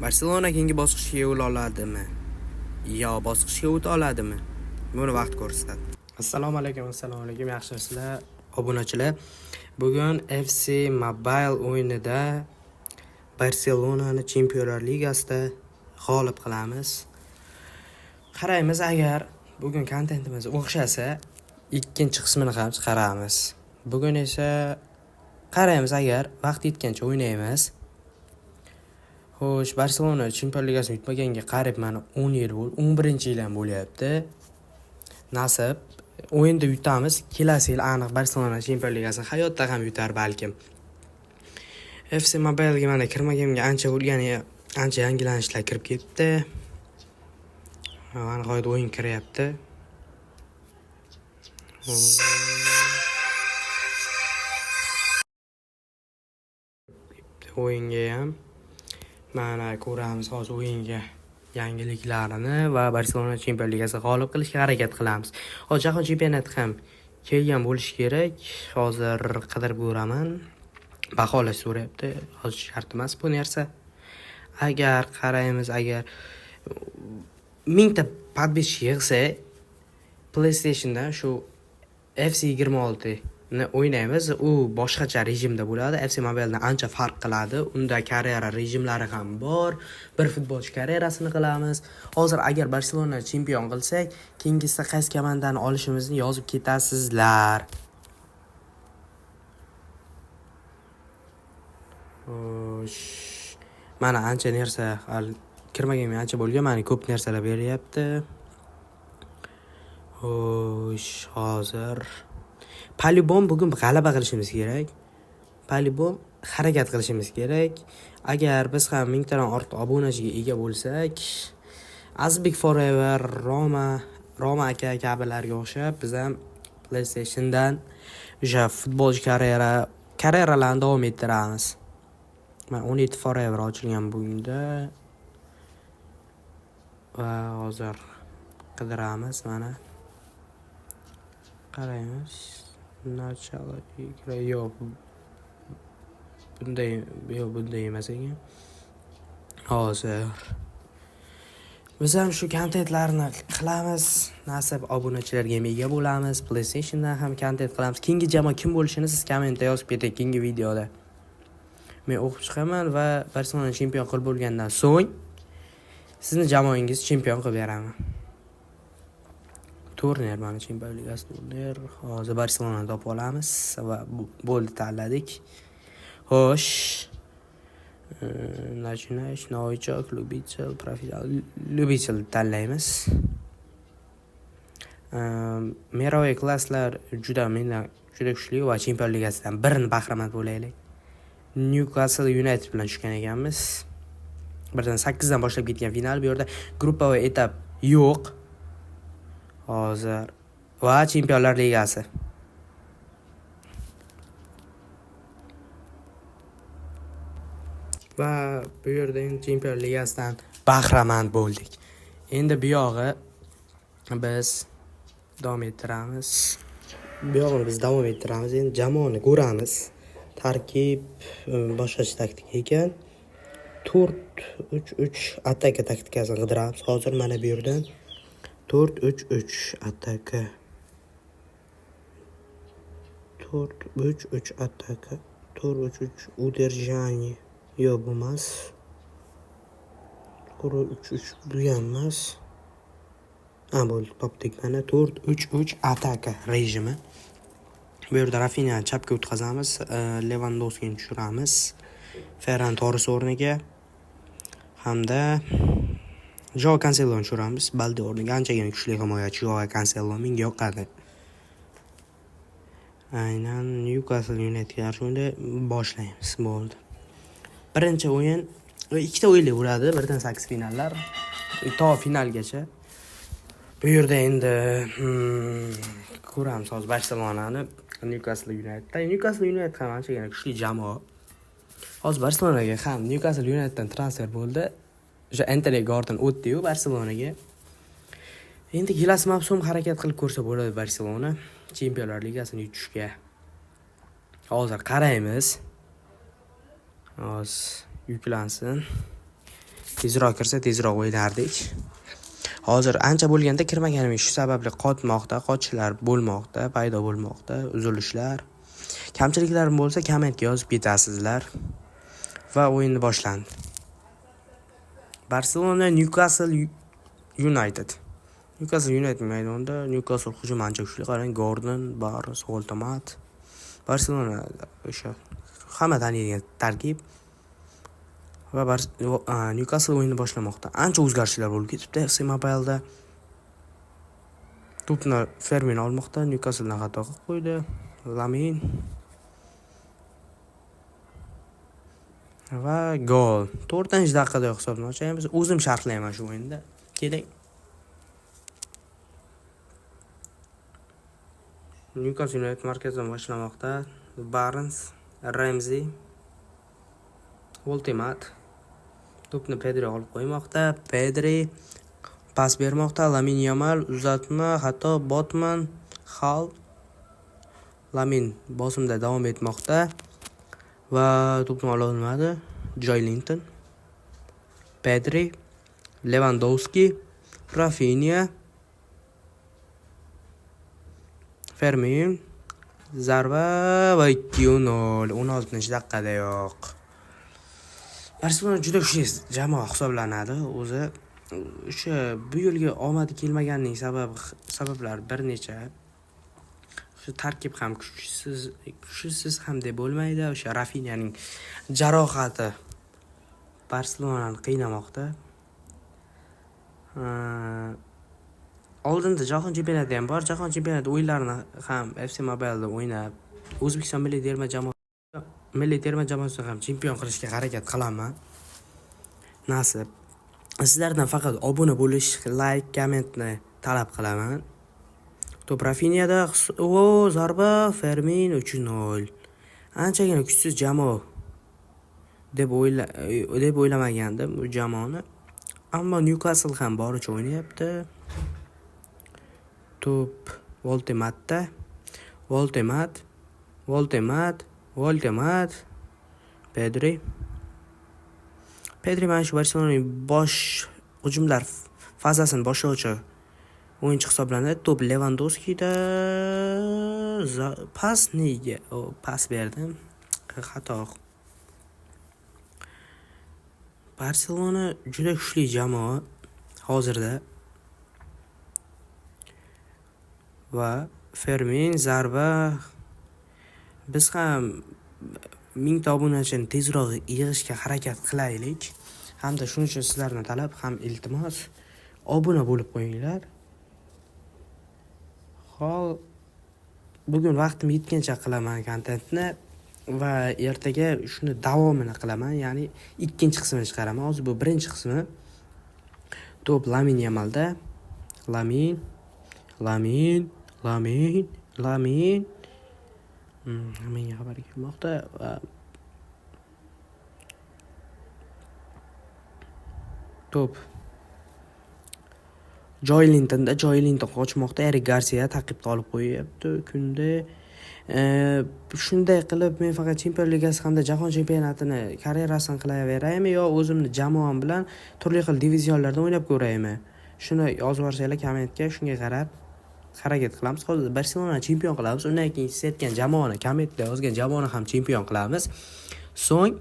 Barselona keyingi bosqichga yo'l oladimi? Yo bosqichga o'ta oladimi? Buni vaqt ko'rsatadi. Assalomu alaykum, assalomu alaykum. Yaxshimisizlar, obunachilar? Bugun FC Mobile o'yinida Barselonani Chempionlar Ligasida g'olib qilamiz. Qaraymiz, agar bugun kontentimiz o'xshasa, ikkinchi qismini ham chiqaramiz. Bugun esa qaraymiz, agar vaqt yetgancha o'ynaymiz. Xo'sh, Barselona Chempionlar Ligasini yutmaganga qarib mana 10 yil bo'ldi, 11-yil ham bo'lyapti. Nasib o'yinda yutamiz, kelasi yil aniq Barselona Chempionlar Ligasini hayotda ham yutar balkim. FC Mobile'ga mana kirmaganimga ancha bo'lgani, ancha yangilanishlar kirib ketdi. Mana g'oyat o'yin kiryapti. O'yinga ham mana ko'ramiz hozir o'yinga yangiliklarni va Barselona Chempionlar Ligasini g'olib qilishga harakat qilamiz. Hozir jahon chempionati ham kelgan bo'lishi kerak. Hozir qidirib ko'raman. Baholash so'rayapti. Hozir shart emas bu narsa. Agar qaraymiz, agar 1000 ta подписчик yig'sa, PlayStation'dan shu FC 26 ni o'ynaymiz. U boshqacha rejimda bo'ladi. FC Mobile'dan ancha farq qiladi. Unda karyera rejimlari ham bor. Bir futbolchi karyerasini qilamiz. Hozir agar Barselona chempion qilsak, keyingisida qaysi komandani olishimizni yozib ketasizlar. Xo'sh, mana ancha narsa hali kirmaganimga ancha bo'lgan, mana ko'p narsalar beryapti. Xo'sh, hozir по-любому bugun g'alaba qilishimiz kerak. По-любому harakat qilishimiz kerak. Agar biz ham 1000 tadan ortiq obunachiga ega bo'lsak, Azbek Forever, Roma, Roma aka kabilarga o'xshab biz ham PlayStation'dan o'sha futbolchi karyeralarni davom ettiramiz. Mana 17 Forever ochilgan bunda. Va hozir qidiramiz mana. Qaraymiz. Начало игры. Yo'q. Bunday, yo'q, bunday emas ekan. Hozir biz ham shu kontentlarni qilamiz. Nasib obunachilarga ham ega bo'lamiz. PlayStation'dan ham kontent qilamiz. Keyingi jamoa kim bo'lishini siz kommentda yozib keting keyingi videoda. Men o'qib chiqaman va Barselona chempion qilib bo'lgandan so'ng sizni jamoangiz chempion qilib beraman. Turnir mana Chempionlar Ligasi turnir. Hozir Barselonani topib olamiz va bo'ldi, tanladik. Xo'sh. Начинаешь, новичок, любитель, профессионал, любитель tanlaymiz. Мировой klasslar juda mendan juda kuchli va Chempionlar Ligasidan birini bahramand bo'laylik. Newcastle United bilan tushgan ekanmiz. Birdan 8 dan boshlab ketgan final bu yerda gruppaviy etap yo'q. Hozir va Chempionlar Ligasi. Va bu yerda endi Chempionlar Ligasidan bahramand bo'ldik. Endi bu yog'i biz davom ettiramiz. Bu yog'ini biz davom ettiramiz. Endi jamoani ko'ramiz. Tarkib boshqacha taktika ekan. 4-3-3 ataka taktikasini qidiramiz. Hozir mana bu yerdan 4-3-3 ataka. 4-3-3 ataka. 4-3-3 удержание. Yo'q, bu emas. 4-3-3 bu ham emas. Ha, bo'ldi, topdik mana 4-3-3 ataka rejimi. Bu yerda Rafinhani chapga o'tkazamiz, Lewandowskini tushiramiz. Ferran Torres o'rniga hamda Joao Canceloni tushiramiz. Balde o'rniga anchagina kuchli himoyachi Joao Cancelo menga yoqadi. Aynan Newcastle Unitedga qarshi o'yinda boshlaymiz. Bo'ldi. Birinchi o'yin, ikkita o'yinli bo'ladi, birdan 8 finallar to finalgacha. Bu yerda endi ko'ramiz hozir Barselonani Newcastle Unitedda. Newcastle United ham anchagina kuchli jamoa. Hozir Barselonaga ham Newcastle Uniteddan transfer bo'ldi. O'sha Anthony Gordon o'tdi-yu Barselonaga. Endi kelasi mavsum harakat qilib ko'rsa bo'ladi Barselona Chempionlar Ligasini yutishga. Hozir qaraymiz. Hozir yuklansin. Tezroq kirsa, tezroq o'ynardik. Hozir ancha bo'lganda kirmaganim shu sababli qotmoqda, qochishlar bo'lmoqda, paydo bo'lmoqda, uzilishlar. Kamchiliklarim bo'lsa, kommentga yozib ketasizlar. Va o'yin boshlandi. Barselona Newcastle United. Newcastle United maydonida Newcastle hujumi ancha kuchli. Qarang, Gordon, Barnes, Woltemade. Barselona o'sha hamma taniydigan tarkib. Va Newcastle o'yinni boshlamoqda. Ancha o'zgarishlar bo'lib ketibdi FC Mobile'da. To'pni Fermin olmoqda, Newcastle'dan xato qilib qo'ydi. Lamin va gol. 4-daqiqada hisobni ochamiz. O'zim sharhlayman shu o'yinda. Keling. Newcastle United markazdan boshlamoqda. Barnes, Ramsey, Woltemade. To'pni Pedri olib qo'ymoqda. Pedri pas bermoqda. Lamin Yamal uzatma, xato, Botman, Hall. Lamin bosimda davom etmoqda va to'pni ola olmadi. Joylinton, Pedri, Lewandowski, Rafinha, Fermin, zarba va 2-0. 16-daqiqadayoq. Barselona juda kuchli jamoa hisoblanadi. O'zi o'sha bu yilgi omadi kelmaganining sabablari bir necha. Shu tarkib ham kuchsiz ham deb bo'lmaydi. O'sha Rafinhaning jarohati Barselonani qiynamoqda. Oldinda Jahon chempionati ham bor. Jahon chempionati o'yinlarini ham FC Mobile'da o'ynab, O'zbekiston milliy terma jamoasini ham chempion qilishga harakat qilaman. Nasib. Sizlardan faqat obuna bo'lish, like, kommentni talab qilaman. To'p Rafinhada, o zarba, Fermin 3-0. Anchagina kuchsiz jamoa deb o'ylamagandim bu jamoani. Ammo Newcastle ham boricha o'ynayapti. To'p Woltemade'da. Woltemade, Woltemade, Woltemade, Pedri. Pedri mana shu Barselonaning bosh hujumlar fazasini boshlovchi o'yinchi hisoblanadi. To'p Lewandowski'da, pas nega? Pas berdim. Xato. Barselona juda kuchli jamoa hozirda. Va Fermin zarba. Biz ham 1000 ta obunachini tezroq yig'ishga harakat qilaylik. Hamda shuning uchun sizlardan talab ham iltimos, obuna bo'lib qo'yinglar. Hol bugun vaqtim yetgancha qilaman kontentni va ertaga shuni davomini qilaman, ya'ni ikkinchi qismini chiqaraman. Hozir bu birinchi qismi. To'p Lamin Yamalda. Lamin, Lamin, Lamin, Lamin. Menga xabar kelmoqda va to'p Joylintonda, Joylinton qochmoqda, Erik Garcia taqibda olib qo'yapti. Kunda shunday qilib men faqat Chempionlar Ligasi hamda Jahon chempionatini karyerasini qilaveraymi yo o'zimni jamoam bilan turli xil divizionlarda o'ynab ko'raymi? Shuni yozib yuborsanglar kommentga, shunga qarab harakat qilamiz. Hozir Barselonani chempion qilamiz. Undan keyin siz aytgan jamoani, kommentda yozgan jamoani ham chempion qilamiz. So'ng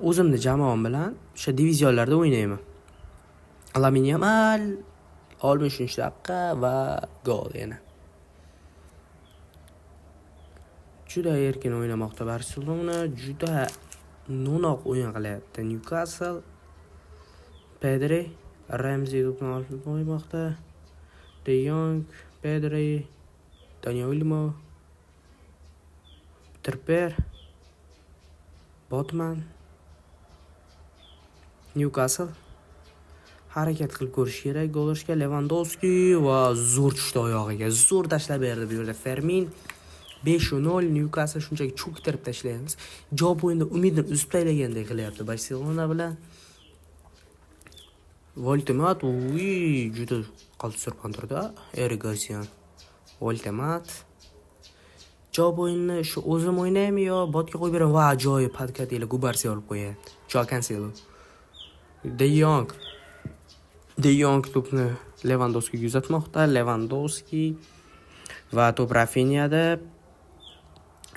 o'zimni jamoam bilan o'sha divizionlarda o'ynayman. Lamin Yamal 63-daqiqa va gol yana. Juda erkin o'ynamoqda Barselona, juda no'noq o'yin qilyapti Newcastle. Pedri, Ramsey to'pni olib qo'ymoqda. De Jong, Pedri, Dani Olmo, Trippier, Botman. Newcastle harakat qilib ko'rish kerak gol urishga. Lewandowski va zo'r tushdi oyog'iga. Zo'r tashlab berdi bu yerda Fermin. 5-0 Newcastle shunchaki cho'ktirib tashlaymiz. Javob o'yinda umidini uzib tashlagandek qilyapti Barselona bilan. Woltemade, uy, juda qaltis surpan turdi Erik Garcia. Woltemade. Javob o'yinni shu o'zim o'ynaymi yo botga qo'yib beraman? Va ajoyib podkat ila Gubarsi olib qo'yadi. Joao Cancelo. De Jong. De Jong to'pni Levandovskiga uzatmoqda. Levandovski va to'p Rafinhada.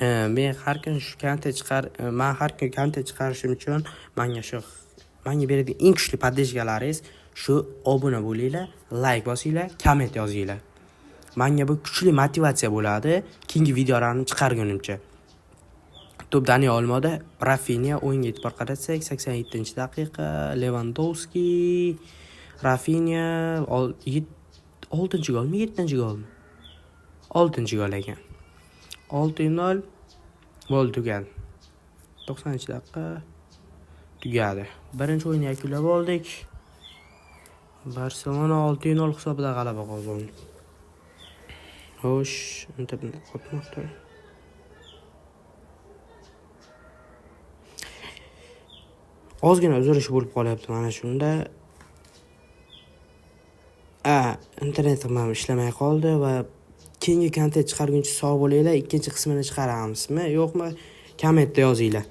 Men har kun shu kontent chiqar, men har kun kontent chiqarishim uchun manga beradigan eng kuchli поддержка laringiz shu obuna bo'linglar, layk bosinglar, komment yozinglar. Manga bu kuchli motivatsiya bo'ladi keyingi videolarni chiqargunimcha. To'p Dani Olmoda, Rafinha o'yinga e'tibor qaratsak, 87-daqiqa, Levandovski, Rafinha 6-golmi, 7-golmi? 6-gol ekan. 6-0 bo'ldi, tugadi. 90-daqiqa tugadi. Birinchi o'yinni yakunlab oldik. Barselona 6-0 hisobida g'alaba qozondi. Xo'sh, internet qotmoqda. Ozgina uzilish bo'lib qolyapti mana shunda. Internetim ham ishlamay qoldi va keyingi kontent chiqarguncha sog' bo'linglar. Ikkinchi qismini chiqaramizmi, yo'qmi? Kommentda yozinglar.